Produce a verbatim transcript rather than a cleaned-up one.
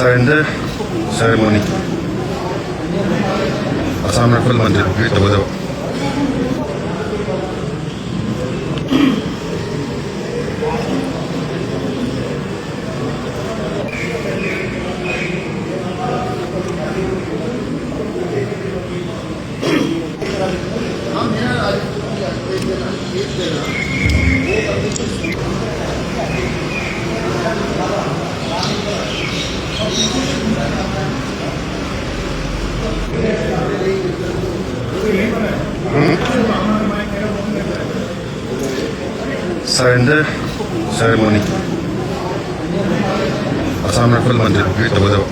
Surrender ceremony. Assam Rifle ꯃꯟꯗꯤꯔ greet ꯇꯧꯒꯗꯕ꯫ Surrender ceremony. Assam Rifle ꯃꯟꯗꯤꯔ greet ꯇꯧꯒꯗꯕ꯫